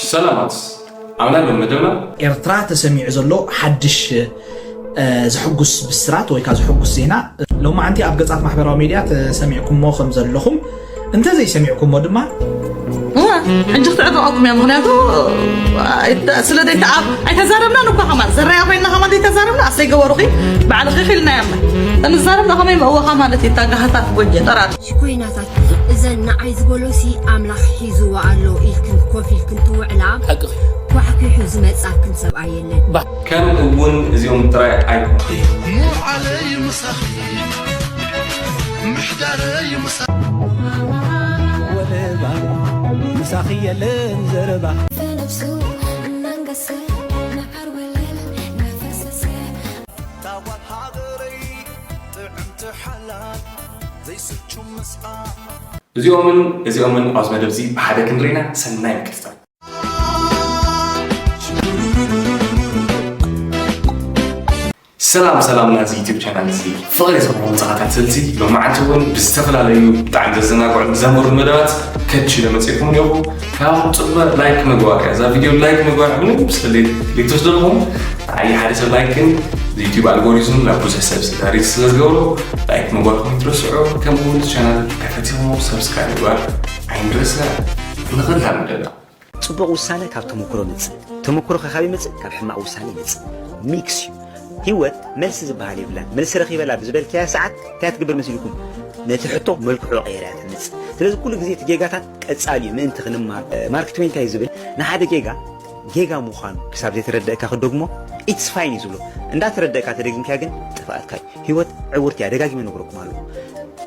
ሰላማት ኣምላኽ መደብና። ኤርትራ ተሰሚዑ ዘሎ ሓድሽ፣ እ፣ ዘሕጉስ ብስራት ወይ ከዓ ዘሕጉስ ዜና ሎማዓንቲ ኣብ ገጻት ማሕበራዊ ሚድያ ተሰሚዕኩሞ ከም ዘለኹም፣ እንተዘይሰሚዕኩሞ ድማ፣ እዋ፣ ሕጂ ክትዕጠቐኩም እያ። ምኽንያቱ፣ ኣይተ-፣ ስለ ዘይተኣ-፣ ኣይተዛረብናን እኳ ከማን። ዘረያ ኮይንና ከማን ዘይተዛረብና፣ ኣሰይ ገበሩኺ፣ ባዕልኺ ኺልና እያ እምበር። እንዛረብና ከመይ መእወኻ ማለት እዩ፣ እታ ጋህታት ጎጀ፣ ጠራጥ። ሽኮይናታት፣ እዘን ንዓይ ዝበሎሲ ኣምላኽ ሒዝዎ ኣሎ ኢልክን ኮፍ ኢልክን ትውዕላ፣ ሓቅኺ። ኳሕኲሑ ዝመጻክን ሰብኣይ የለን። ባ- ከም እውን እዚኦም ጥራይ ኣይኮኑን። ሙዓለይ ምሳኺ፣ ምሕዳረይ ምሳ- ወለባ ምሳኺ የለን ዘረባ። ፈነፍሱ እናንገሰ መዓር ወለል እናፈሰሰ። ታዋት ሃገረይ ጥዕምቲ ሓላል ዘይስቹ ምስኣ። እዚኦምን እዚኦምን ኣብዚ መደብ እዚ ብሓደ ክንርኢና ሰናይ ምክትታል። ሰላም ሰላም ናዚ ዩቲዩብ ቻናል እዚ ፍቕሪ ዝኾኑ ተኸታተልቲ፣ ሎማዓንቲ እውን ብዝተፈላለዩ ብጣዕሚ ዘዘናግዑን ዘምህሩን መደባት ከች ኢለ መፂእኩም እኒኦኹ። ካብ ፅበ ላይክ ምግባር እያ። እዛ ቪድዮ ላይክ ምግባር ምንም ስለ ዘይትወስደልኩም፣ ኣይ ሓደ ሰብ ላይክ ግን ዩቲዩብ ኣልጎሪዝም ናብ ብዙሕ ሰብ ስለ ሪች ስለ ዝገብሮ ላይክ ምግባርኩም ኣይትረስዑ። ከምኡ እውን ቻናል ተፈቲኹም ሰብስክራይብ ምግባር ኣይንረስዕ። ንኽላም ደላ ጽቡቕ ውሳነ ካብ ተመክሮ ይመጽእ፣ ተመክሮ ከ ካብ ይመጽእ? ካብ ሕማቕ ውሳነ ይመጽእ። ሚክስ እዩ። ህይወት መልሲ ዝበሃል የብላን። መልሲ ረኺበላ ብዝበልካያ ሰዓት እንታይ ትገብር መሲልኩም? ነቲ ሕቶ መልክዑ ቀይራ እያ ትመጽእ። ስለዚ ኩሉ ግዜ እቲ ጌጋታት ቀጻሊ እዩ፣ ምእንቲ ክንማር። ማርክ ትዌን እንታይ እዩ ዝብል? ንሓደ ጌጋ ጌጋ ምዃኑ ክሳብ ዘይተረደእካ ክደግሞ ኢትስ ፋይን እዩ ዝብሎ። እንዳተረደእካ ተደጊምካያ ግን ጥፍኣትካ እዩ። ህይወት ዕውርቲ እያ፣ ደጋጊመ ነግረኩም ኣለኹ።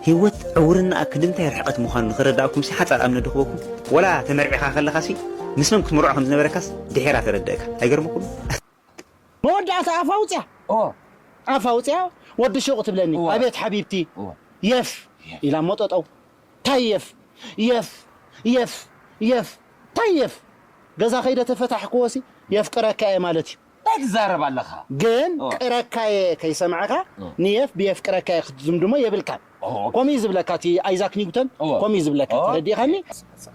ህይወት ዕውርና ክንዲ ምንታይ ርሕቐት ምዃኑ ንኽረዳእኩም ሲ ሓጻር ኣብነት ድኽበኩም። ወላ ተመርዒኻ ከለኻ ሲ ምስ መን ክትምርዖ ከም ዝነበረካስ ድሒራ ተረደእካ። ኣይገርመኩምን? መወዳእታ ኣፋ ኣውፅያ። እዎ። ኣፋ ኣውፅያ፣ ወዲ ሹቕ ትብለኒ። እዎ። ኣቤት ሓቢብቲ። እዎ። የፍ። የፍ። ኢላ እሞ ጠጠው። ታይ የፍ? የፍ። የፍ። የፍ። ታይ የፍ? ገዛ ከይደ ተፈታሕክዎ ሲ የፍቅረካ እየ ማለት እዩ። እንታይ ትዛረብ ኣለኻ? ግን እዎ። ቅረካየ ከይሰማዕካ እዎ። ንየፍ ብየፍቅረካየ ክትዝምድሞ የብልካን። እዎ። ከምኡ እዩ ዝብለካ እቲ ኣይዛክ ኒውተን፣ እዎ። ከምኡ እዩ ዝብለካ። እዎ። ተረዲእኻኒ?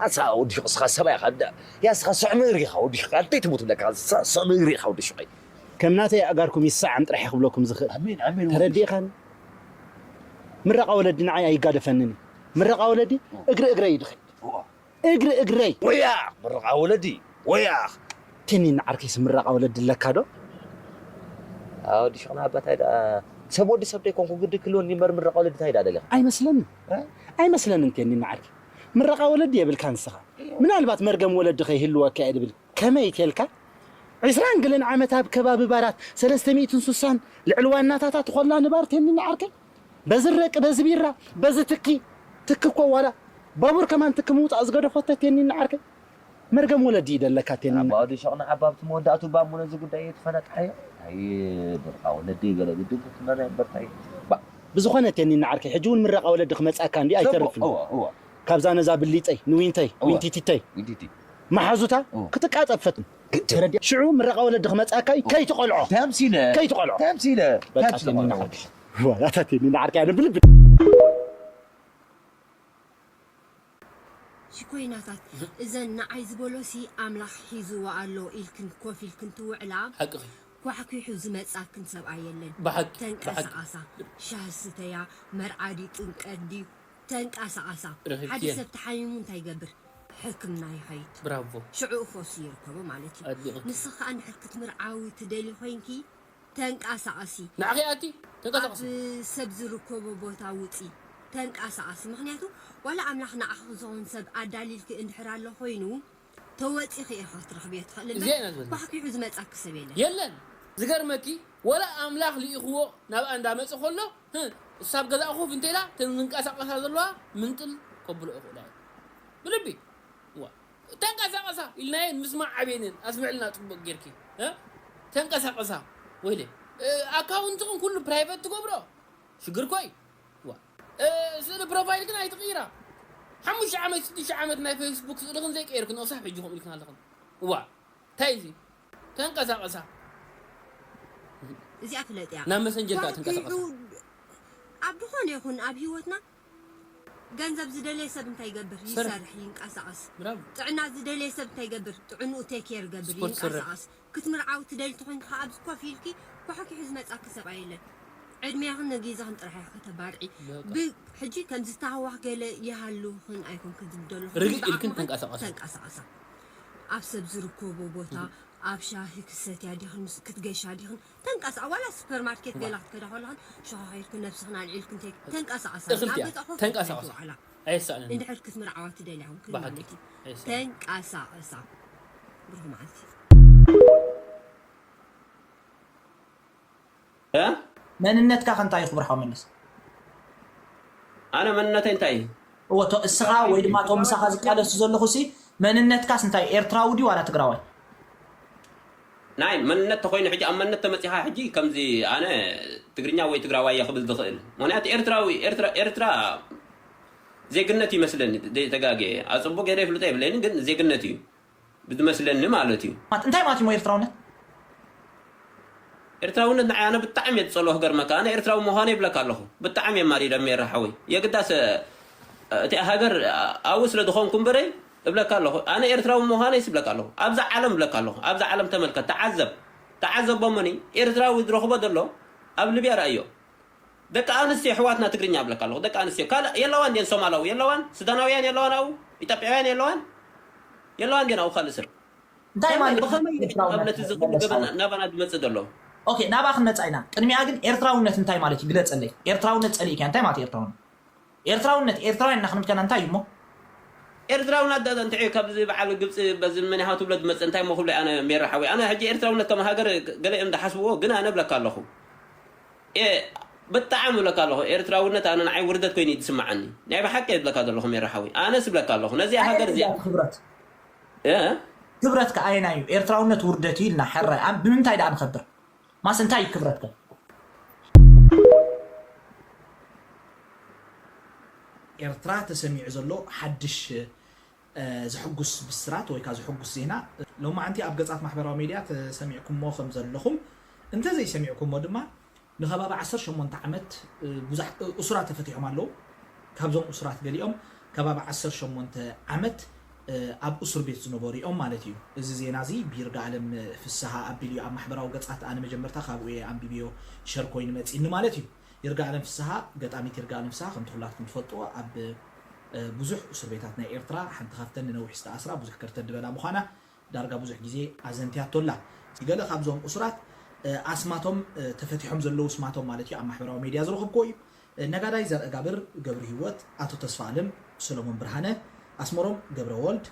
ኣሳ ወዲ ሹቕ እስኻ ሰብኣይ ኢኻ። ዳ-፣ ያ እስኻ ስዕ ምእሪ ኢኻ ወዲ ሹቕ። ኣንተይ ትሙት ብለካ፣ ሳ-፣ ስዕ ምእሪ ኢኻ ወዲ ሹቐይ። ከም ናተይ ኣእጋርኩም ይሰዓም ጥራሕ እየ ክብለኩም ዝኽእል። ኣሜን፣ ኣሜን፣ ወዲ ሹቕ። ተረዲእኻኒ? ምረቓ ወለዲ ንዓይ ኣይጋደፈንን እዩ። ምረቓ ወለዲ እዎ። እግሪ እግረይ እዩ ዝኸይድ። እዎ። እግሪ እግረይ። ወያ፣ ምርቓ ወለዲ፣ ወያ። ቴኒን ዓርከይስ ምረቓ ወለዲ ኣለካ ዶ? ኣዎ፣ ወዲ ሹቕና ኣባ፣ እንታይ ደኣ፣ ሰብ ወዲ ሰብ ደይኮንኩ ግዲ ክልወኒ እምበር ምርቓ ወለዲ እንታይ ደኣ ደሊኻ? ኣይመስለንን። እ? ኣይመስለንን ቴኒን ዓርከይ። ምረቓ ወለዲ የብልካ ንስኻ። እዮ። ምናልባት መርገም ወለዲ ከይህልወካ እየ ድብል። ከመይ ተልካ? ዕስራን ገለን ዓመት ኣብ ከባቢ ባራት ሰለስተ ሚእትን ስሳን ልዕሊ ዋናታታ ትኾላ ንባር ቴኒን ዓርከይ። በዚ ረቂ፣ በዚ ቢራ፣ በዚ ትኪ፣ ትኪ እኮ ዋላ ባቡር ከማን ትኪ ምውጻእ ዝገደፎ ተቴኒን ዓርከይ። መርገም ወለዲ ይደለካ ቴኒን። ኣባ ወዲ ሸቕና ዓባ ኣብቲ መወዳእቱ ባሞ ነዚ ጉዳይ እየ ትፈነጥሓዮ። ኣይ ብርኻ ወለዲ ገለ ግድን ክትመና እምበርታይ። ባ- ብዝኾነ ቴኒን ዓርከይ፣ ሕጂ እውን ምረቓ ወለዲ ክመጻካ እንዲ ጽቡቕ፣ ኣይተርፍን። እወ፣ እወ። ካብዛ ነዛ ብሊጸይ፣ ንዊንተይ፣ እወ። ዊንቲቲተይ፣ ዊንቲቲ። መሓዙታ እወ። ክትቃጸብ ፈትን። ግድን። ተረዲኣ? ሽዑ ምረቓ ወለዲ ክመጻካ እዩ፣ እወ። ከይትቆልዖ። ተምሲለ። ከይትቆልዖ። ተምሲለ። በቃ ተምሲለ ቴኒን ቆልዖ። ዓርከይ። ዋላታት እየ ንዓርከይ ኣነ ብልቢ። ሽኮይናታት፣ እዘን ንዓይ ዝበሎሲ ኣምላኽ ሒዝዎ ኣሎ ኢልክን ኮፍ ኢልክን ትውዕላ፣ ሓቅኺ። ኳሕኲሑ ዝመጻክን ሰብኣይ የለን። ብሓቂ፣ ብሓቂ። ተንቀሳቐሳ፣ ሻሂ ስተያ፣ መርዓ ድዩ ጥምቀት ድዩ፣ ተንቀሳቐሳ። ረኺብክየን። ሓደ ሰብ ተሓሚሙ እንታይ ይገብር? ሕክምና ይኸይድ። ብራቮ። ሽዑ ፈውሲ ይርከቦ ማለት እዩ። ኣድኒቐኪ። ንስኺ ከኣ እንድሕር ክትምርዓዊ ትደሊ ኮይንኪ፣ ተንቀሳቐሲ። ንዓኺ ኣቲ ተንቀሳቐሲ። ኣብ ሰብ ዝርከቦ ቦታ ውጺ። ተንቀሳቐሲ። ምኽንያቱ፣ ዋላ ኣምላኽ ንዓኺ ዝኸውን ሰብ ኣዳሊልኪ እንድሕር ኣሎ ኮይኑ፣ ተወጺኺ ኢኺ ክትረኽብዮ ትኽእሊ እምበር፣ እዚኣ ኢና ዝበልና። ኳሕኲሑ ዝመጻኪ ሰብ የለን። የለን። ዝገርመኪ፣ ዋላ ኣምላኽ ልኢኽዎ ናብኣ እንዳመጸ ከሎ፣ ህ፣ እሳ ኣብ ገዛኣ ኮፍ እንተኢላ፣ እተን ዝንቀሳቐሳ ዘለዋ ምንጥል ከብልኦ ይኽእላ እየን። ብልቢ። ዋ። ተንቀሳቐሳ ኢልናየን ምስማዕ ዓብየንን ኣስምዕልና ጽቡቕ ጌርኪ። እ? ተንቀሳቐሳ። ወይለ። እ፣ ኣካውንትኽን ኩሉ ፕራይቨት ትገብሮ። ሽግር ኮይ። ዋ። እ፣ ስእሊ ፕሮፋይል ግን ኣይትቕይራ። ሓሙሽተ ዓመት፣ ሽዱሽተ ዓመት ናይ ፌስቡክ ስእልኽን ዘይቀየርክን፣ ክሳብ ሕጂ ከምኡ ኢልክን ኣለኽን። ዋ። እንታይ እዚ? ተንቀሳቐሳ። እዚኣ ፍለጥ እያ። ናብ መሰንጀር ከኣ ኳሕኲሑ ተንቀሳቐሳ። ኣብ ዝኾነ ይኹን ኣብ ህይወትና ገንዘብ ዝደለየ ሰብ እንታይ ይገብር? ይሰርሕ፣ ይንቀሳቐስ። ጥዕና ዝደለየ ሰብ እንታይ ይገብር? ጥዕንኡ ቴክ ኬር ይገብር፣ ይንቀሳቐስ። ክትምርዓዊ ትደሊ ተኾይንኪ ከኣ ኣብዚ ኮፍ ኢልኪ ኮሕኪሑ ዝመጻኪ ሰብኣይ የለን። ዕድሜኽን ነጊዛኽን ጥራሕ ኢኺ ከተባርዒ። ሕጂ ከም ዝተሃዋኽ ገለ ይሃሉኽን ኣይኮንክን ዝብል ዘለኹ ርግእ ኢልክን ተንቀሳቐሳ። ኣብ ሰብ ዝርከቦ ቦታ ኣብ ሻሂ ክሰትያ ዲኽን ክትገሻ ዲኽን ተንቀሳቐሳ። ዋላ ሱፐርማርኬት ገላ ክትከዳ ከለኽን ሸኻኺልክን ነብስኽን ኣልዒልክን ተንቀሳቐሳ። እኽልትያ ተንቀሳቐሳ። ኣየሳእንን። እንድሕር ክትምርዓዋ ትደልያ ኹንክን ማለት እዩ። ተንቀሳቐሳ። ብሩኽ መዓልቲ። መንነትካ ከ እንታይ እዩ ክብርሓው መለስ? ኣነ መንነተይ እንታይ እዩ? እወ፣ እቶ እስኻ ወይ ድማ እቶም ምሳኻ ዝቃለሱ ዘለኹ ሲ መንነትካስ እንታይ እዩ? ኤርትራዊ ድዩ ዋላ ትግራዋይ? ናይ መንነት ተኾይኑ ሕጂ ኣብ መንነት ተመጺኻ ሕጂ ከምዚ ኣነ ትግርኛ ወይ ትግራዋይ እየ ክብል ዝኽእል። ምኽንያቱ ኤርትራዊ፣ ኤርትራ፣ ኤርትራ ዜግነት ይመስለኒ፣ ዘይተጋግየ። ኣጽቡቕ ገይረ ይፍልጦ የብለይን፣ ግን ዜግነት እዩ። ብዝመስለኒ ማለት እዩ። ማት-፣ እንታይ ማለት እዩ እሞ ኤርትራውነት? ኤርትራውነት ንዓይ ኣነ ብጣዕሚ እየ ዝጸልኦ ክገርመካ። ኣነ ኤርትራዊ ምዃነይ ይብለካ ኣለኹ። ብጣዕሚ እየ ማሪረ ሜራ ሓወይ። የግዳስ፣ እ፣ እቲኣ ሃገር፣ እ፣ ኣብኡ ስለ ዝኾንኩ እምበረይ እብለካ ኣለኹ። ኣነ ኤርትራዊ ምዃነይስ እብለካ ኣለኹ። ኣብዛ ዓለም እብለካ ኣለኹ። ኣብዛ ዓለም ተመልከት፣ ተዓዘብ። ተዓዘቦ እሞኒ ኤርትራዊ ዝረኽቦ ዘሎ ኣብ ሊብያ ረኣዮ። ደቂ ኣንስትዮ ኣሕዋትና ትግርኛ እብለካ ኣለኹ። ደቂ ኣንስትዮ ካልእ የለዋን ድየን? ሶማላዊ የለዋን? ሱዳናውያን የለዋን? ኣብኡ ኢትዮጵያውያን የለዋን? የለዋን ድየን? ኣብኡ ካልእ ሰብ እንታይ ማለት እዩ? ብኸመይ እዩ ኤርትራውነት? ኣብነት እዚ ኩሉ መለስ ገበን ሓወይ። ናባና ዝመጽእ ዘሎ? ኦኬ፣ ናባ ክንመጻ ኢና። ቅድሚኣ ግን ኤርትራውነት እንታይ ማለት እዩ? ግለጸለይ። ኤርትራውነት ጸሊእካያ እንታይ ማለት እዩ ኤርትራውነት? ኤርትራውነት፣ ኤርትራውያን ኢና ክንብል ከለና እንታይ እዩ እሞ? ኤርትራውነት ዳኣ እንታይ እዩ? ካብዚ በዓል ግብጺ በዚ መን ኢኻ ትብሎ ዝመጽእ እንታይ እሞ ክብሎ ኣነ ሜራ ሓወይ። ኣነ ሕጂ ኤርትራውነት ከም ሃገር ገለ እዮም ዝሓስብዎ፣ ግን ኣነ እብለካ ኣለኹ። ኤ፣ ብጣዕሚ እብለካ ኣለኹ፣ ኤርትራውነት ኣነ ንዓይ ውርደት ኮይኑ እዩ ዝስምዓኒ። ናይ ብሓቂ እብለካ ዘለኹ ሜራ ሓወይ። ኣነስ እብለካ ኣለኹ፣ ነዚኣ ሃገር እዚኣ ክብረት። እ? ክብረት ከ ኣየናይ እዩ? ኤርትራውነት ውርደት እዩ ኢልና፣ ሕራይ። ኣብ፣ ብምንታይ ደኣ ንኸብር? ማስ እንታይ እዩ ክብረት ከ? ኤርትራ ተሰሚዑ ዘሎ ሓድሽ፣ እ፣ ዘሕጉስ ብስራት ወይ ከኣ ዘሕጉስ ዜና። ሎማዓንቲ ኣብ ገጻት ማሕበራዊ ሜድያ ተሰሚዕኩሞ ከም ዘለኹም፣ እንተዘይሰሚዕኩሞ ድማ ንኸባቢ ዓሰርተ ሸሞንተ ዓመት፣ እ፣ ብዙሕ፣ እ፣ እሱራት ተፈቲሖም ኣለዉ። ካብዞም እሱራት ገሊኦም ከባቢ ዓሰርተ ሸሞንተ ዓመት፣ እ፣ ኣብ እሱር ቤት ዝነበሩ እዮም ማለት እዩ። እዚ ዜና እዚ ብይርጋኣለም ፍስሃ ኣቢሉ እዩ ኣብ ማሕበራዊ ገጻት፣ ኣነ መጀመርታ ካብኡ እየ ኣንቢብዮ፣ ሸር ኮይኑ መጺእኒ ማለት እዩ። ይርጋኣለም ፍስሃ፣ ገጣሚት ይርጋኣለም ፍስሃ ከምቲ ኩላትኩም ትፈልጥዎ ኣብ፣ እ፣ ብዙሕ እሱር ቤታት ናይ ኤርትራ ሓንቲ ካብተን ንነዊሕ ዝተኣስራ ብዙሕ ከርተት ዝበላ ምዃና ዳርጋ ብዙሕ ግዜ ኣዘንትያቶ ኣላ። ገለ ካብዞም እሱራት፣ እ፣ ኣስማቶም፣ እ፣ ተፈቲሖም ዘለዉ ስማቶም ማለት እዩ ኣብ ማሕበራዊ ሜድያ ዝረኸብክዎ እዩ። እ፣ ነጋዳይ ዘርእጋብር ገብረሂወት፣ ኣቶ ተስፋኣለም ሰሎሞን ብርሃነ፣ ኣስመሮም ገብረወልድ፣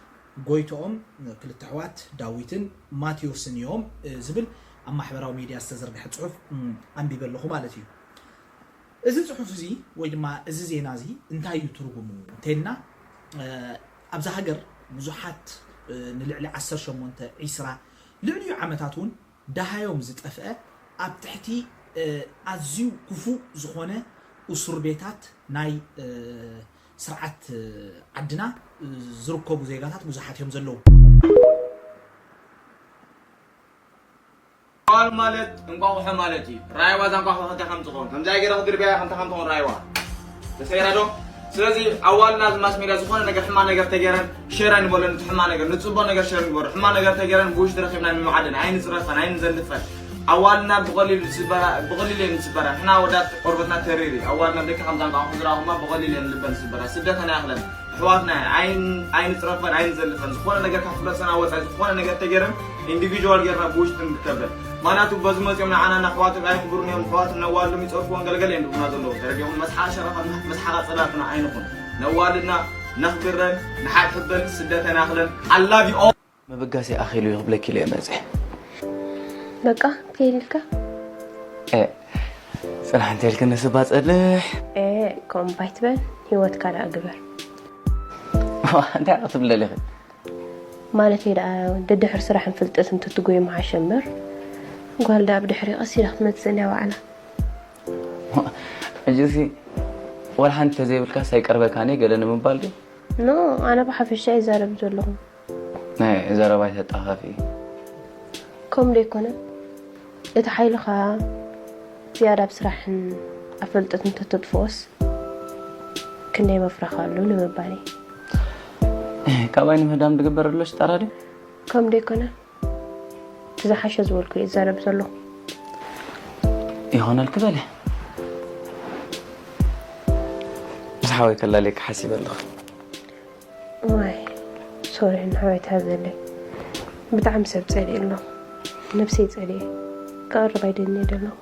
ጎይትኦም፣ እ፣ ክልተ ኣሕዋት ዳዊትን ማቴዎስን እዮም፣ እ፣ ዝብል ኣብ ማሕበራዊ ሜድያ ዝተዘርግሐ ጽሑፍ፣ እም፣ ኣንቢበ ኣለኹ ማለት እዩ። እዚ ጽሑፍ እዚ ወይ ድማ እዚ ዜና እዚ እንታይ እዩ ትርጉሙ እንተልና፣ እ፣ ኣብዛ ሃገር ብዙሓት፣ እ፣ ንልዕሊ ዓሰርተ ሸሞንተ፣ ዒስራ፣ ልዕሊኡ ዓመታት እውን ደሃዮም ዝጠፍአ ኣብ ትሕቲ፣ እ፣ ኣዝዩ ክፉእ ዝኾነ እሱር ቤታት ናይ፣ እ፣ ስርዓት፣ እ፣ ዓድና፣ እ፣ ዝርከቡ ዜጋታት ብዙሓት እዮም ዘለዉ። ጓል ማለት እንቋቑሖ ማለት እዩ። ራይዋ እዛ እንቋቑሖ ከምታይ ከም ትኸውን፣ ከምዚኣ ገይረ ክድርብያ ከምታይ ከም ትኸውን ራይዋ። ተሰይራ ዶ? ስለዚ ኣዋልና ኣብዚ ማስ ሜድያ ዝኾነ ነገር ሕማቕ ነገር ተገይረን ሸር ኣይንበሎን፣ እቲ ሕማቕ ነገር፣ ንጽቡቕ ነገር ሸር ንግበሮ። ሕማቕ ነገር ተገይረን ብውሽጢ ረኺብና ንምዓደን፣ ኣይንጽረፈን፣ ኣይንዘልፈን። ኣዋልና ብቐሊሉ ዝስበራ፣ ብቐሊሉ እየን ዝስበራ። ንሕና ኣወዳት ቆርበትና ተሪር እዩ። ኣዋልና ደቂ ከምዛ እንቋቑሖ ዝረኣኹማ ብቐሊሉ እየን ልበን ዝስበራ። ስደተን ኣይኣኽለን። ኣሕዋትና ኣይን-፣ ኣይንጽረፈን ኣይንዘልፈን። ዝኾነ ነገር ካብ ሕብረተሰብና ወጻኢ ዝኾነ ነገር ተገይረን ኢንዲቪጁዋል ጌርና ብውሽጢ ንርከበን። ምኽንያቱ በዚ መጺኦም ንዓና ንኣሕዋቶም ኣይኽብሩን እዮም። ኣሕዋቶም ነዋልዶም ይጸርፍዎን ገለገለ እዮም ዝብሉና ዘለዉ። ተረዲኹም? መስሓቕ ሸረፋት መስሓቓ ጸላእትና ኣይንኹን። ነዋልድና ነኽብረን፣ ንሓድሕደን፣ ስደተን ኣይኣኽለን። I love you all። ምብጋሰይ ኣኺሉ እዩ ክብለኪ ኢለ እየ መጺአ። በቃ ከይድ ኢልካ? ኤእ፣ ጽናሕ እንተ ኢልክኒ ስባ ጸልሕ። ኤእ፣ ከምኡ እባ ኣይትበል፣ ህይወትካ ደኣ ግበር። እንታይ ክትብለሊ ኢኺ? ማለተይ ደኣ ደድሕሪ ስራሕን ፍልጠትን ተትጎዩ ምሓሸ እምበር፣ ጓል ደኣ ብድሕሪ ቀስ ኢላ ክትመጽእ እያ ባዕላ። ሕጂሲ ዋላ ሓንቲ ተዘይብልካስ ኣይቀርበካን እየ ገለ ንምባል ድዩ? ኖ፣ ኣነ ብሓፈሻ እየ ዝዛረብ ዘለኹ። ናይ ዘረባ ኣይተጣፋፍኢ። ከምኡ ዶ ኣይኮነን? እቲ ሓይልኻ ዝያዳ ኣብ ስራሕን ኣብ ፍልጠትን እንተተጥፍኦስ? ክንደይ መፍረኻ ኣሎ ንምባል እዩ። ካባይ ንምህዳም ዝግበር ኣሎ ሽጣራ ድዩ? ከም ደይኮነ እቲ ዝሓሸ ዝበልኩ እየ ዝዛረብ ዘለኹ። ይኾነልኪ በለ። ምስ ሓወይ ከላልየኪ ሓሲበ ኣለኹ። ዋይ ሶሪ ንሓወይ ተሃዘለይ። ብጣዕሚ ሰብ ጸሊእ ኣለኹ። ነብሰይ ጸሊእ። ክቐርብ ኣይደልየ ዘለኹ።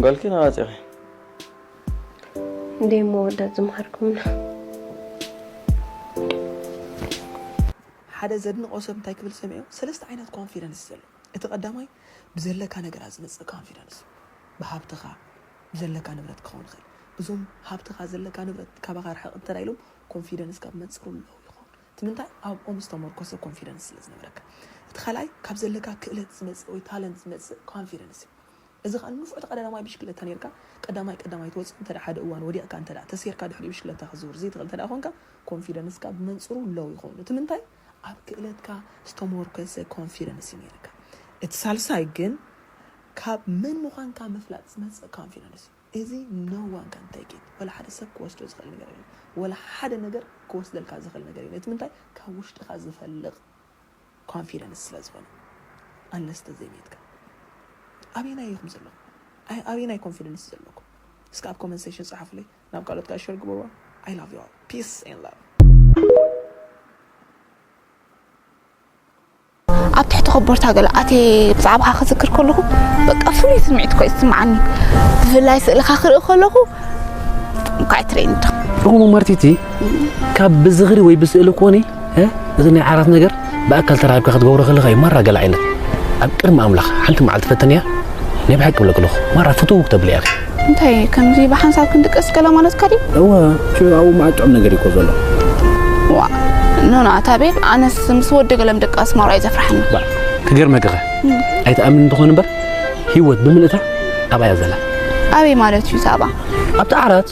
ጓልኪ ናባፂኺ? እንደ መወዳት ዝምሃርኩምና ሓደ ዘድንቆ ሰብ እንታይ ክብል ሰሚዑ ሰለስተ ዓይነት ኮንፊደንስ ዘሎ። እቲ ቀዳማይ ብዘለካ ነገራት ዝመፅእ ኮንፊደንስ እዩ። ብሃብትኻ ብዘለካ ንብረት ክኸውን ይኽእል። እዞም ሃብትኻ ዘለካ ንብረት ካባኻ ርሕቕ እንተ ኢሎም ኮንፊደንስካ ብመንፅሩ ሎው ይኸውን። እቲ ምንታይ ኣብኦም ዝተመርኮሰ ኮንፊደንስ ስለ ዝነበረካ። እቲ ካልኣይ ካብ ዘለካ ክእለት ዝመፅእ ወይ ታለንት ዝመፅእ ኮንፊደንስ እዩ። እዚ ከዓ ንፉዕ ተቐዳዳማይ ብሽክለታ ነርካ ቀዳማይ ቀዳማይ ትወፅእ እንተ ሓደ እዋን ወዲቕካ እንተ ተሴርካ ድሕሪ ብሽክለታ ክዝውር ዘይትኽእል እንተ ኮንካ ኮንፊደንስካ ብመንፅሩ ሎው ይኸውን። እቲ ምንታይ ኣብ ክእለትካ ዝተመርኮሰ ኮንፊደንስ እዩ ነርካ። እቲ ሳልሳይ ግን ካብ መን ምዃንካ ምፍላጥ ዝመፅእ ኮንፊደንስ እዩ። እዚ no one can take it። ወላ ሓደ ሰብ ክወስዶ ዝኽእል ነገር የለን። ወላ ሓደ ነገር ክወስደልካ ዝኽእል ነገር የለን። እቲ ምንታይ ካብ ውሽጥኻ ዝፈልቕ ኮንፊደንስ ስለ ዝኾነ። ኣንለስ ተዘይሜትካ ኣበየናይ ኢኹም ዘለኹም? ኣይ- ኣበየናይ ኮንፊደንስ ዘለኩም? እስከ ኣብ ኮመንት ሴክሽን ጸሓፉለይ። ናብ ካልኦት ከዓ ሸር ግበርዋ። I love you all. Peace and love. ኣብ ትሕቲ ኮቦርታ ገለ ኣትየ ብዛዕባኻ ክዝክር ከለኹ በቃ ፍሉይ ስምዒት እኮ እዩ ዝስምዓኒ። ብፍላይ ስእልኻ ክርኢ ከለኹ እንኳዕ ትርእየኒ ዶ። እሞ ማርቲቲ ካብ ብዝኽሪ ወይ ብስእሊ ኮኒ እዚ ናይ ዓራት ነገር ብኣካል ተራኺብካ ክትገብሮ ከለኻ እዩ ማራ ገለ ዓይነት ኣብ ቅድሚ ኣምላኽ ሓንቲ መዓልቲ ፈተንያ ናይ ብሓቂ ብለክልኹ ማራ ፍትው ክተብልያ ኢኺ። እንታይ ከምዚ ብሓንሳብ ክንድቀስ ገለ ማለትካ ድዩ? እወ፣ ሽዑ ኣብኡ መዓት ጥዑም ነገር እዩ እኮ ዘሎ። ዋ፣ ኖ ናታ ቤብ፣ ኣነስ ምስ ወዲ ገለ ምድቃስ ማራ እዩ ዘፍርሓኒ። ባ፣ ክገርመኪ ኸ፣ ኣይትኣምን እንተኾን እምበር ህይወት ብምልእታ ኣብኣ እያ ዘላ። ኣበይ ማለት እዩ ዛባ? ኣብቲ ዓራት፣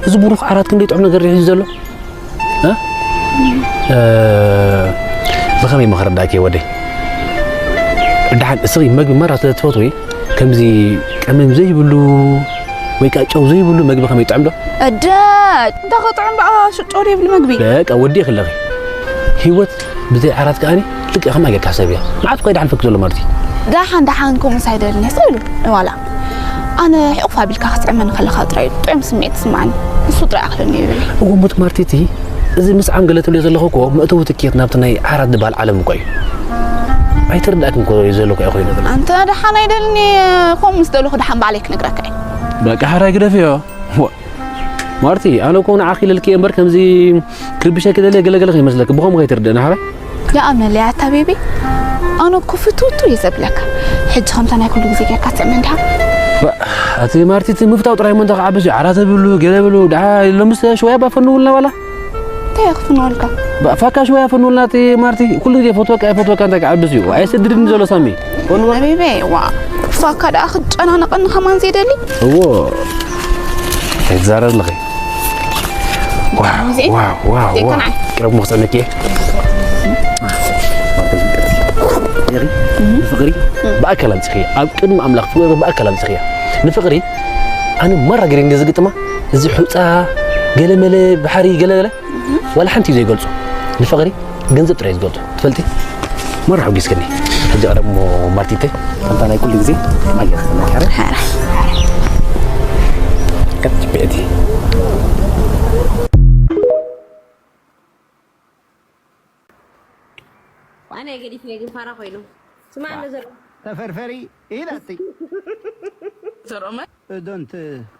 እዚ ብሩኽ ዓራት ክንደይ ጥዑም ነገር እዩ ሒዙ ዘሎ። እ? እ፣ ብኸመይ እሞ ከረዳእኪ ወደይ? ደሓን እስኺ መግቢ ማራ ስለ ትፈትዊ ከምዚ ቀመም ዘይብሉ ወይ ከዓ ጨው ዘይብሉ መግቢ ከመይ ይጥዕም ዶ? እደ እንታይ ክጥዕም ደኣ ሽጦ ዘይብሉ መግቢ። በቃ ወዲእኺ ኣለኺ። ህይወት ብዘይ ዓራት ከኣኒ ልክዕ ከምኣ ጌርካ ሕሰብያ። መዓት እኳ ይደሓልፈኪ ዘሎ ማለት እዩ። ደሓን ደሓን ከምኡስ ኣይደልን እየ ስኢሉ ዋላ ኣነ ሕቑፍ ኣቢልካ ክትጥዕመኒ ከለኻ ጥራይ እዩ ጥዑም ስምዒት ዝስምዓኒ። ንሱ ጥራይ ኣኽለኒ ይብል። እወ እሞ እቲ ማርቲቲ እዚ ምስዓም ገለ ትብልዮ ዘለኺ እኮ መእተዊ ትኬት ናብቲ ናይ ዓራት ዝበሃል ዓለም እኮ እዩ። ኣይተረድኣክን እኮ እዩ ዘለኩ እየ ኮይኑ ዘሎ። ኣንተ ደሓን ኣይደልን እየ ከምኡ ምስ ደለኹ ደሓን ባዕለይ ክነግረካ እየ። በቃ ሕራይ ግደፍዮ። ዋ፣ ማርቲ ኣነ እኮ ንዓኺ ኢለ ልክየ እምበር ከምዚ ክርብሸኪ ደልየ ገለገለ ከይመስለኪ ብኸምኡ ከይትርድእኒ ሓራይ። ይኣምነለይ ኣታ ቤቢ ኣነ እኮ ፍትውቱ እየ ዘብለካ ሕጂ ከምታ ናይ ኩሉ ግዜ ጌርካ ትስዕመ እንዲኻ ኣቲ ማርቲ እቲ ምፍታው ጥራይ እሞ እንታይ ክዓብስ እዩ ዓራት ብሉ ገለ ብሉ ደኣ ሎምስ ሽወያ ባፈንውልና ዋላ እንታይ ክፍንወልካ ፋካ ሽወያ ፈንውልና እቲ ማርቲ ኩሉ ግዜ ፈትወካ እየ ፈትወካ እንታይ ክዓብስ እዩ ኣይስድድኒ ዘሎ ሳሚ ቤቢ ዋ ፋካ ደኣ ክትጨናነቐኒ ከማን ዘይደሊ እዎ ኣይትዛረብ ኣለኺ ቅረብ መክፀነኪ ፍቅሪ ብኣካል ኣምፅኺ ኣብ ቅድሚ ኣምላኽ ፍቅሪ ብኣካል ኣምፅኺ ንፍቅሪ ኣነ ማራ ገይረ እንደ ዝግጥማ እዚ ሑፃ ገለመለ ባሕሪ ገለገለ ዋላ ሓንቲ እዩ ዘይገልፆ ንፍቅሪ ገንዘብ ጥራይ ዝገልፁ ትፈልጢ ማራ ሓጒስክኒ ሕጂ ቀደሞ ማርቲተይ ከምታ ናይ ኩሉ ግዜ ኣየር ተመካረ ቀጥ ቤቲ ኣነ ገዲፍ ነግን ፋራ ኮይኑ ስማ እንደ ዘሮ ተፈርፈሪ ኢላቲ ዘሮመ don't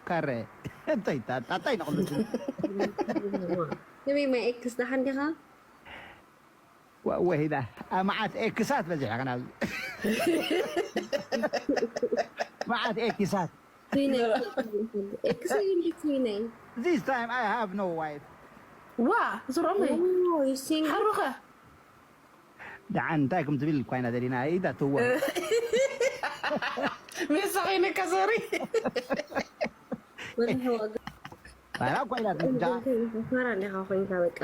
care እንታይ እንታይ እንታይ ነው ከመይ ማይ ኤክስ ደሓን ዲኻ ወሂዳ መዓት ኤክሳት በዚሕኽን ኣብዚ መዓት ኤክሳት This time I have no wife. ዋ ዝሮመይ ሓሩኸ ደሓን እንታይ ከም ትብል እኳ ኢና ደሊና ኢዳ ትዋ ሜሳ ኮይነካ ሶሪ ባላ እኳ ኢላ ፋራ እንዲኻ ኮይንካ በቃ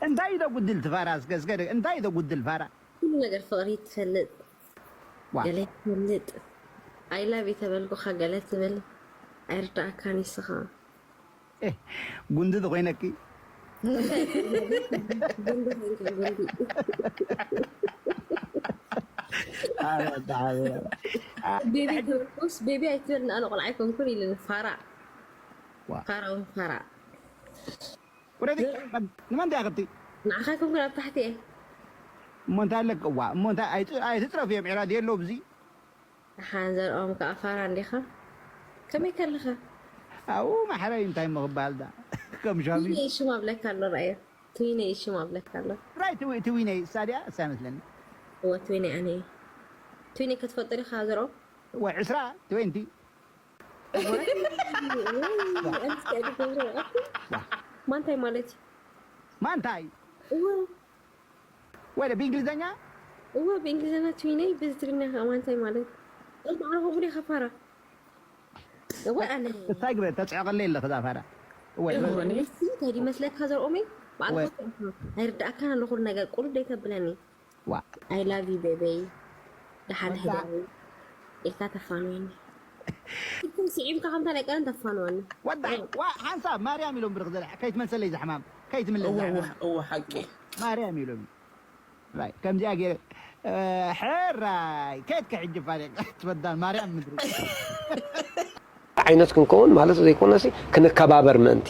እንታይ ዶ ጉድል ትፋራ እስከ እስከ እንታይ ዶ ጉድል ፋራ ኩሉ ነገር ፍቕሪ ትፈልጥ ገለ ትፈልጥ I love you ተበልኩኻ ገለ ትብል ኣይርዳእካን ይስኻ። ጉንዲ ዝኾይነኪ። ቤቢ ተበልኩስ ቤቢ ኣይትበል ንኣነ ቆልዓ ኣይኮንኩን ኢለ ፋራ። ፋራ ውን ፋራ። ንመን ዲያ ክቲ? ንዓኻ ኣይኮንኩን ኣብ ታሕቲ እየ። እሞ እንታይ ኣለክ? ዋ እሞ እንታይ ኣይትፅረፍ እዮም ዕራድ የለው ብዚ። ሓንዘርኦም ከዓ ፋራ እንዲኻ። ከመይ ከለኻ? ኣብኡ ማሕረይ እንታይ ምኽባል ዳ ከም ሻሚ ትዊነይ ሽማ ብለካ ኣሎ ራእየ። ትዊነይ ሽማ ብለካ ኣሎ። ራይ ትዊ- ትዊነይ እሳ ድያ እሳ መስለኒ። እወ ትዊነይ ኣነ እየ። ትዊነይ ክትፈልጦ ዲኻ ዘርኦም? ወይ ዕስራ ትዌንቲ ማንታይ ማለት እዩ? ማንታይ እወ ወደ ብእንግሊዝኛ እወ ብእንግሊዝኛ ትዊነይ ብዚ ትግርኛ ከማንታይ ማለት እማዕረኹ ብሌ ከፋራ እወ ኣነ እንታይ ግበ ተፅዕቐለ የለ ክዛ ፋራ እወ እንታይ ድመስለካ ዘርኦመይ ባዕልካ ኣይርዳእካን ኣሎ ኩሉ ነገር ቁርብ ደይተብለኒ ዋ I love you baby ደሓን ሕደሪ ኢልካ ተፋንወኒ። እኩም ስዒምካ ከምታ ናይ ቀደም ተፋንወኒ። ወዳ ዋ ሓንሳብ ማርያም ኢሎም ብርኽ ዘለ ከይትመልሰለይ ዝሕማም ከይትምለስ እወ ዝሕማም እወ እወ ሓቂ ማርያም ኢሎም ራይ ከምዚኣ ገይረ እ፣ ሕራይ ከየትካ ሕጂ ፋሪቅ ትበዳን ማርያም ምድሪ ዓይነት ክንከውን ማለት ዘይኮነሲ ክንከባበር ምእንቲ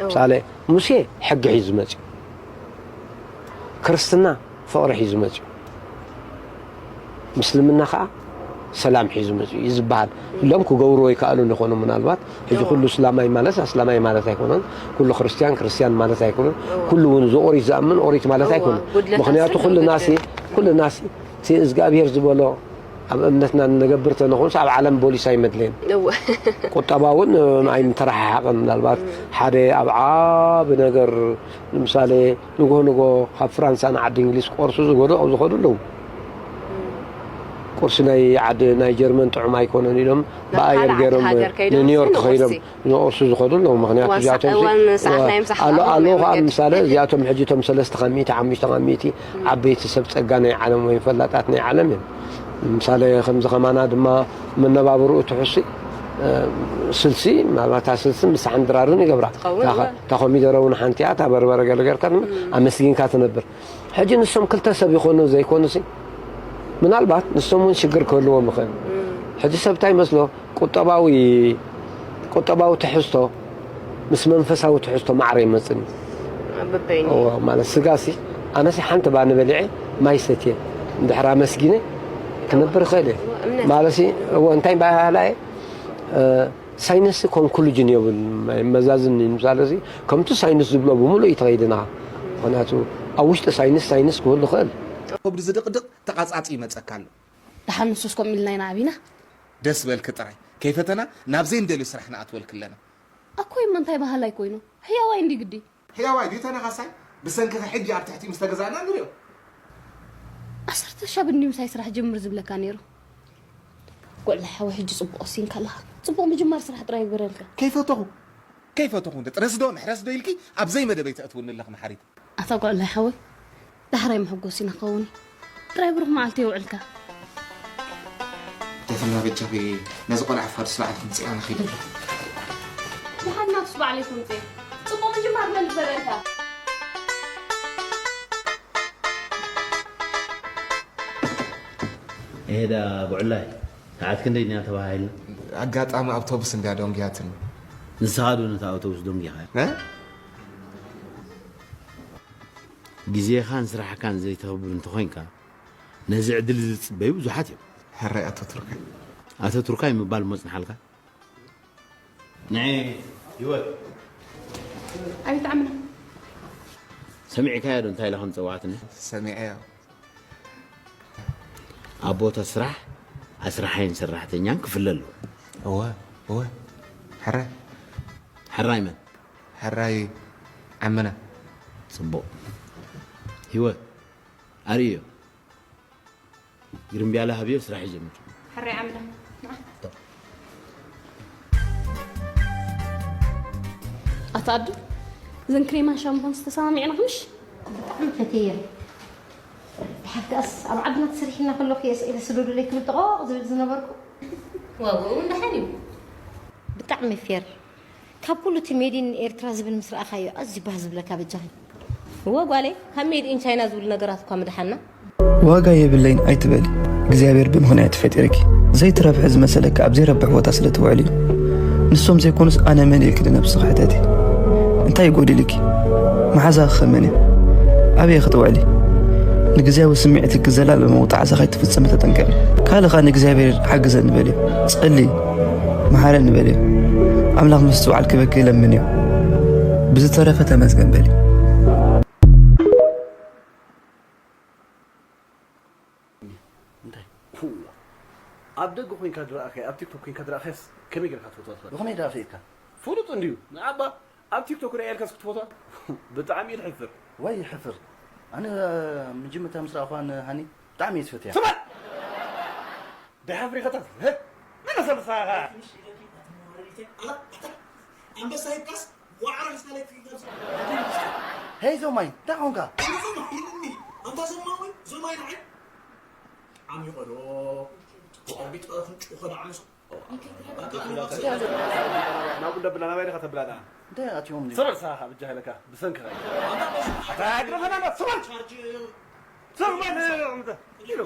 ምሳሌ ሙሴ ሕጊ ሒዙ መፅዩ ክርስትና ፍቕሪ ሒዙ መፅዩ ምስልምና ከዓ ሰላም ሒዙ መፅዩ እዩ ዝበሃል ኢሎም ክገብርዎ ይከኣሉ ይኾኑ ምናልባት ሕጂ ኩሉ እስላማይ ማለት ኣስላማይ ማለት ኣይኮነን ኩሉ ክርስትያን ክርስትያን ማለት ኣይኮነን ኩሉ እውን ዝኦሪት ዝኣምን ኦሪት ማለት ኣይኮነን ምክንያቱ ኩልናሲ ኩልናሲ እቲ እግዚኣብሔር ዝበሎ ኣብ እምነትና ንነገብር ተነኾንስ ኣብ ዓለም ቦሊስ ኣይመድለየን እወ ቁጠባ እውን ኣይምተረሓሓቕን ምናልባት ሓደ ኣብ ዓቢ ነገር ንምሳሌ ንጎ ንጎ ካብ ፍራንሳ ንዓዲ እንግሊዝ ቆርሱ ዝጎዶ ዝኸዱ ኣለዉ ቁርሲ ናይ ዓዲ ናይ ጀርመን ጥዑም ኣይኮነን ኢሎም ብኣየር ገይሮም ንኒውዮርክ ከይዶም ንቁርሲ ዝኸዱ ኣለዉ ምክንያቱ እዚኣቶም ኣለዉ ከዓ ምሳሌ እዚኣቶም ሕጂ እቶም ሰለስተ ካብ ሚእቲ ሓሙሽተ ካብ ሚእቲ ዓበይቲ ሰብ ፀጋ ናይ ዓለም ወይ ፈላጣት ናይ ዓለም እዮም ምሳሌ ከምዚ ከማና ድማ መነባብርኡ ትሕሱ ስልሲ ምናልባት ስልሲ ምሳሕን ድራርን ይገብራ እታ ኮሚደረ እውን ሓንቲ እያ እታ በርበረ ገለ ገርካ ኣመስጊንካ ትነብር ሕጂ ንሶም ክልተ ሰብ ይኾኑ ዘይኮኑሲ ምናልባት ንሶም እውን ሽግር ክህልዎም ይኽእል ሕጂ ሰብ እንታይ ይመስሎ ቁጠባዊ ቁጠባዊ ትሕዝቶ ምስ መንፈሳዊ ትሕዝቶ ማዕረ ይመፅን እዩ ማለት ስጋ ሲ ኣነሲ ሓንቲ ባኒ በሊዐ ማይ ሰትየ እንድሕር ኣመስጊነ ክነብር ይኽእል እየ ማለት እዎ እንታይ ባህላ እየ ሳይንስ ኮንክሉጅን የብሉን መዛዝን ምሳለ ከምቲ ሳይንስ ዝብሎ ብምሉእ ይተኸይድና ምክንያቱ ኣብ ውሽጢ ሳይንስ ሳይንስ ክህሉ ይኽእል ከብዲ ዝድቕድቕ ተቓጻጺ ይመጸካ ኣሎ። ደሓን ንሱስ ከምኡ ኢልና ኢና ዓቢና። ደስ በልኪ ጥራይ ከይፈተና ናብ ዘይንደልዮ ስራሕ ንኣትወልኪ ኣለና። ኣኮይ እሞ እንታይ በሃላይ ኮይኑ ሕያዋይ እንዲ ግዲ። ሕያዋይ ድዩ ተነኻሳይ ብሰንክኺ ሕጂ ኣብ ትሕቲኡ ምስ ተገዛእና ንሪኦ። ዓሰርተ ሻብ እንዲ ምሳይ ስራሕ ጀምር ዝብለካ ነይሩ። ጎዕላ ሓወ ሕጂ ጽቡቕ ወሲንካ ኣለኻ። ጽቡቕ ምጅማር ስራሕ ጥራይ ይግበረልካ። ከይፈተኹ ከይፈተኹ እንደ ጥረስዶ ምሕረስዶ ኢልኪ ኣብ ዘይመደበይ ተእትውኒ ኣለኺ መሓሪት። ኣታ ጎዕላይ ሓወይ ዳሕራይ መሐጎሲና ክኸውን እዩ። ጥራይ ብሩኽ መዓልቲ የውዕልካ። ደፍና በጃኺ ነዚ ቆልዓ ፋዱስ በዓል ክምፅእ ኣነ ኺደ ኣለኹ። ደሓን ናብሱ ባዕለይ ክምፅእ እዩ። ፅቡቕ ምጅማር መን ዝበለካ? ኤዳ ጉዕላይ ሰዓት ክንደይ ድያ ተባሂልና? ኣጋጣሚ ኣብቶብስ እንድያ ደንጉያትኒ። ንስኻ ዶ ነታ ኣውቶቡስ ደንጊኻ? እ? ግዜኻን ስራሕካን ዘይተኽብር እንተኾይንካ ነዚ ዕድል እዚ ዝጽበዩ ብዙሓት እዮም። ሕራይ ኣቶ ቱርካይ። ኣቶ ቱርካይ ምባል እሞ ጽንሓልካ። ንዒ ህይወት። ኣቤት ዓምና። ሰሚዕካዮ ዶ እንታይ ኢላ ከም ዝጸዋዕትኒ? ሰሚዐዮ። ኣብ ቦታ ስራሕ ኣስራሓይን ሰራሕተኛን ክፍለ ኣለዎ። እወ እወ ሕራይ። ሕራይ መን? ሕራይ ዓምና። ጽቡቕ። ህይወት ኣርእዮ። ግርምብያለ ሃብዮ ስራሕ ይጀምር። ሕራይ ዓምና። ኣታ ኣዱ እዘን ክሬማን ሻምፖን ዝተሰማሚዕና ምሽ? ብጣዕሚ ፈትየን። ብሓቂ ኣስ ኣብ ዓድና ተሰሪሕና ከለኹ እየ ስኢለ ስደዱለይ ክብል ጠቖቕ ዝብል ዝነበርኩ። ዋግኡ እውን ደሓን እዩ። ብጣዕሚ ፌር። ካብ ኩሉ እቲ ሜድ ኢን ኤርትራ ዝብል ምስ ረኣኻዮ ኣዝዩ ባህ ዝብለካ በጃኺ። እወ ጓለይ፣ ካብ ሜድ ኢን ቻይና ዝብሉ ነገራት እኳ ምድሓና። ዋጋ የብለይን ኣይትበሊ። እግዚኣብሔር ብምኽንያት ፈጢርኪ። ዘይትረብሒ ዝመሰለኪ ኣብ ዘይረብሕ ቦታ ስለ ትውዕሊ እዩ። ንሶም ዘይኮኑስ ኣነ መን ኢልኪ ንነብስኺ ሕተቲ። እንታይ ይጎዲልኪ? መሓዛኺ ከ መን እዩ? ኣበይ ክትውዕሊ? ንግዝያዊ ስምዒትኪ ዘላለማዊ ጣዕሳ ከይትፍጽሚ ተጠንቀቂ። ካልእ ኸኣ ንእግዚኣብሔር ሓግዘኒ በልዮ። ጸልዪ። መሓረኒ በልዮ። ኣምላኽ ምስትውዓል ክበኪ ለምንዮ። ብዝተረፈ ተመስገን በሊ። እንታይ? ኩዋ። ኣብ ደገ ኮይንካ ድረኣኸ ኣብ ቲክቶክ ኮይንካ ድረኣኸስ ከመይ ጌርካ ትፈትዋ ትኽእል? ብኸመይ ደኣ ፈኢድካ? ፍሉጥ እንድዩ። ንዓባ ኣብ ቲክቶክ ርኣየልካስ ክትፈትዋ? ብጣዕሚ እዩ ትሕፍር። ወይ ይሕፍር። ኣነ መጀመርታ ምስ ረኣኹዋ ንሃኒ ብጣዕሚ እየ ዝፈትያ። ስማዕ! ደሓፍሪኸታት መን ሰልሳኻ? ኣንበሳ ሂብካስ ዋዕሮ ሒዝካ ለይ ትግበር። ሄይ ዞማይ እንታይ ኾንካ? ኣንታ ዞማዊ ዞማይ ንዓይ ዓሚቖ ዶ ቆቢጥ ክንጭ ኸዳ ዓምሶ ናብኡ እንደብላ ናባይ ዲኻ ተብላ ደኣ እንታይ ኣትዮም ድዩ? ሰበር ሳኻ ብጃ ኢለካ ብሰንክኻ እዩ። ኣታ ግደፈና እንዳ ስማል ስማል ኢሉ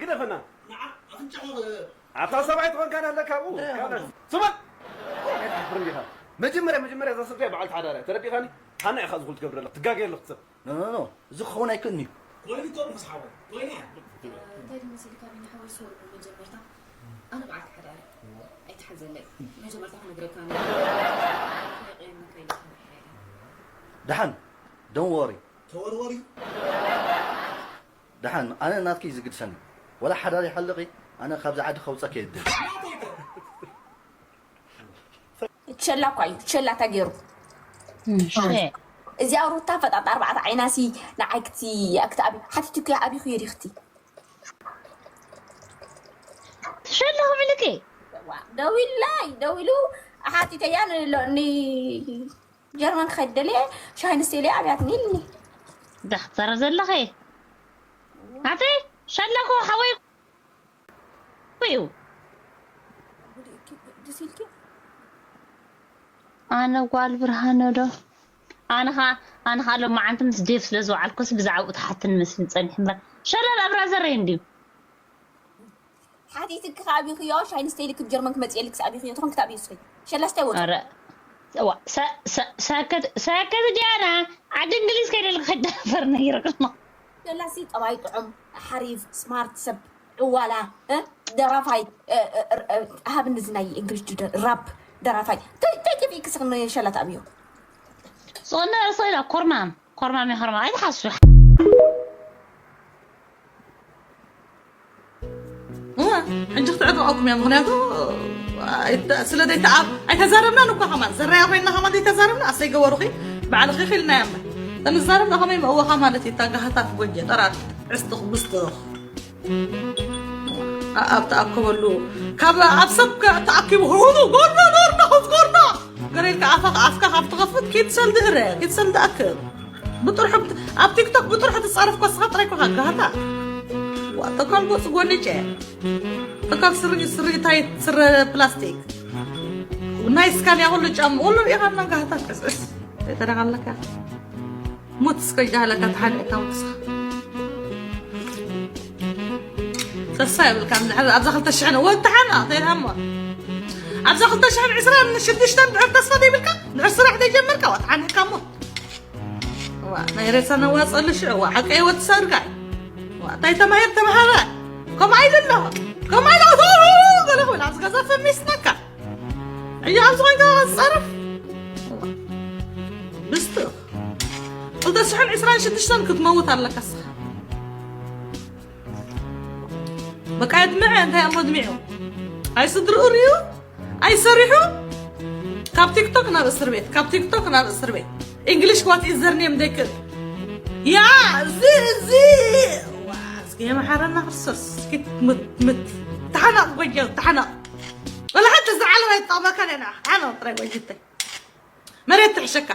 ግደፈና ኣታ ሰብኣይ ትኾንካ ኣለካ ኣብኡ ስማል መጀመርያ መጀመርያ እዛ ስልኪ በዓልቲ ሓዳር እያ ተረዲኻኒ። ሓና ኢኻ ዝኹሉ ትገብር ኣለኽ ትጋገ ኣለኽ ሰብ ኖ ኖ ኖ እዚ ክኸውን ኣይክእልን እዩ። ኮይኑቶም ምስ ሓወይ ኮይነ እንታይ ድመሰልካ ቢኒ ሓወይ ሶሪ መጀመርታ ኣነ በዓልቲ ሓዳር ኣይትሓዘለይ መጀመርታ ክነግረካ ደሓን don't worry ተወርወሪ ደሓን ኣነ ናትኪ እዩ ዝግድሰኒ ወላ ሓዳር ይሓልቕ ኣነ ካብዚ ዓዲ ከውፀኪ እየ ዝደሊ ሸላ እኳ እዩ ሸላ ተገይሩ እዚኣ ሩታ ፈጣጣ ኣርባዕተ ዓይናሲ ንዓይ ክቲ ክትኣቢ ሓቲትኩ ኣቢኹ የዲኽቲ ትሸላ ክብልኪ ደዊሉላይ ደዊሉ ሓቲተያ ንጀርመን ክኸይድ ደልየ ሻሂ ንስቴለ ኣብያትኒ ኢልኒ ዳክተር ዘለኸ ኣቲ ሸላኮ ሓወይ እዩ ኣነ ጓል ብርሃነ ዶ ኣነ ኸዓ ኣነ ኸዓ ሎማዓንቲ ምስ ዴቭ ስለ ዝወዓልኩስ ብዛዕባኡ ትሓትኒ መስልኒ ጸኒሐ እምበር ሸለል ኣብራ ዘረይ እንድዩ ሓቲትኪ ከኣቢኽዮ ሻይን ስተይሊ ክብ ጀርመን ክመጽእልክ ሰኣቢኽዮ ትኾን ክታብዩ ስኸይ ሸለስተ ወጡ ኧረ ሰከት ዲያና ዓዲ እንግሊዝ ከይደልክ ከዳፈር ነይርቅማ ሸላሲ ጠባይ ጥዑም ሓሪፍ ስማርት ሰብ ዕዋላ ደራፋይ ሃብኒ ዝናይ እንግሊሽ ራፕ ደራፋይ ተይጥፊ ክስኽነ ሸላት ኣብዮ ዝኾነ ርእሶ ኢላ ኮርማም ኮርማም ኮርማም ኣይትሓሱ ሕጂ ክትዕጥቐኩም እያ ምክንያቱ ስለ ዘይተኣብ ኣይተዛረብናን እኳ ከማን ዘረያ ኮይና ከማን ዘይተዛረብና ኣሰይ ገበሩኺ ባዕልኺ ኺልና እያ እምበር ተንዛረብና ከመይ መእወኻ ማለት እዩ ታጋህታት ጎጀ ጠራት ዕስትኽ ብስትኽ ኣብ ተኣከበሉ ካብ ኣብ ሰብ ተኣኪቡ ክውኑ ጎርኖ ኖርኖ ክትጎርኖ ገሬልካ ኣፋ ኣፍካ ካብ ትኸፍት ኪድ ሰልዲ እረ ኪድ ሰልዲ ኣክል ብጥርሑ ኣብ ቲክቶክ ብጥርሑ ትጻረፍ ኮስኻ ጥራይ ኮኻ ጋታ ተካል ጎጽ ጎንጨ ተካል ስሪ ስሪ ታይ ስረ ፕላስቲክ ናይ ስካንያ ኩሉ ጫም ኩሉ ሪኢኻ እና ጋታ ተዳኻለካ ሙት እስከ ጃህለካ ተሓኒእካ ውስኻ ተስፋ የብልካ ንድሕር ኣብዛ ክልተ ሽሕን እወ ተሓና ተይልሃሞ ኣብዛ ክልተ ሽሕን ዕስራን ሽዱሽተን ድሕር ተስፋ ዘይብልካ ድሕር ስራሕ ዘይጀመርካ ዋ ተሓኒእካ ሞ ዋ ናይ ሬሳ ነዋፀሉ ሽዑ ዋ ሓቀይ ወት ሰርጋይ ዋ እንታይ ተማሂር ተምሃረ ከምኡ ኣይደሎ ከምኡ ኣይደሎ ገለ ክብል ኣብዚ ገዛ ፈሚስናካ እያ ኣብዚ ኮይንካ ዝፀርፍ ብስቲ ክልተ ሽሕን ዕስራን ሽዱሽተን ክትመውት ኣለካ ስኻ በቃ የድምዐ እንታይ እሞ ኣድሚዑ ኣይስድርኡ ርዩ ኣይሰሪሑ ካብ ቲክቶክ ናብ እስር ቤት ካብ ቲክቶክ ናብ እስር ቤት English what is their name ደይክእል ያ እዚ እዚ እስኪ የመሓረና ክርስቶስ እስኪ ምት ምት ተሓናቕ ጎጀ ተሓናቕ ወላ ሓንቲ ዝዓለመ ይጠቕመካ ኔና ሓናቕ ጥራይ ጎጅተይ መሬት ትሕሸካ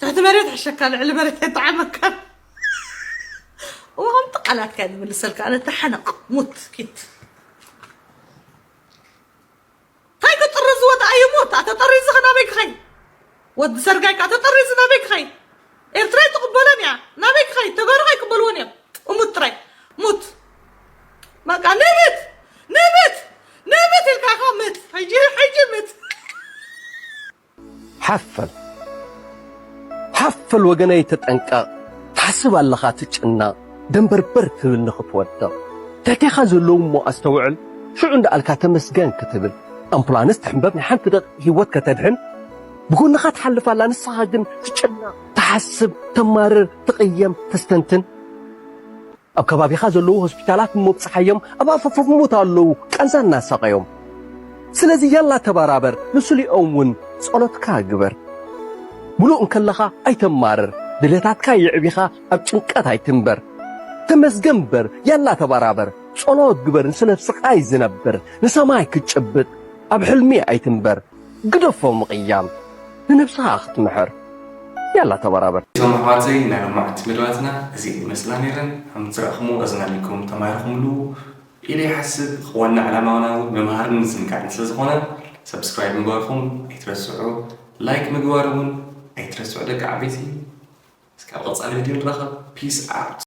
ትሕቲ መሬት ሕሸካ ልዕሊ መሬት ኣይጠዓመካ እዋ ከምቲ ቃላትካ ዝምልሰልካ ኣነ ተሓነቕ ሙት ኪት እንታይ ክጥሩ ክኸይ ወዲ ሰርጋይ ከዓ ተጠሪዙ ናበይ ክኸይ? ኤርትራ ኣይትቕበሎን እያ። ናበይ ክኸይ? ተጋሩ ኣይቅበልዎን እዮም። እሙት ጥራይ ሙት። በቃ ንምት ንምት ንምት ኢልካ ኢኻ ምት። ሕጂ ሕጂ ምት። ሓፈል ሓፈል ወገነይ ተጠንቀቕ፣ ትሓስብ ኣለኻ ትጭነቕ፣ ደንበርበር ትብል ንኽትወድቕ። ትሕቴኻ ዘለዉ እሞ ኣስተውዕል፣ ሽዑ እንዳኣልካ ተመስገን ክትብል። ኣምቡላንስ ትሕንበብ ናይ ሓንቲ ደቂቕ ህይወት ከተድሕን፣ ብጎንኻ ትሓልፍ ኣላ ንስኻ ግን ትጭነቕ፣ ትሓስብ፣ ተማርር፣ ትቕየም፣ ተስተንትን። ኣብ ከባቢኻ ዘለዉ ሆስፒታላት ምብጽሓዮም ኣብ ኣፈፈፍ ሞት ኣለዉ ቃንዛ እናሳቐዮም። ስለዚ ያላ ተባራበር ንስሊኦም እውን ጸሎትካ ግበር። ምሉእ እንከለኻ ኣይተማርር ድሌታትካ የዕቢኻ ኣብ ጭንቀት ኣይትንበር። ተመስገን እምበር ያላ ተባራበር ጸሎት ግበር ንስለ ስቓይ ዝነብር ንሰማይ ክትጭብጥ ኣብ ሕልሚ ኣይትንበር። ግደፎ ምቕያም ንነብስኻ ክትምሕር ያላ ተባራበር። እዞም ኣሕዋተይ ናይ ሎማዓንቲ መደባትና እዚኤን ይመስላ ነይረን። ከም ዝረእኹምዎ ኣዝናኒኩም ተማሂርኹምሉ ኢለ ይሓስብ። ዋና ዕላማና እውን ምምሃርን ምዝንጋዕን ስለ ዝኾነ subscribe ምግባርኩም ኣይትረስዑ፣ like ምግባር እውን ኣይትረስዑ ደቂ ዓበይቲ። እስካብ ቀፃሊ ቪድዮ ንራኸብ። Peace out።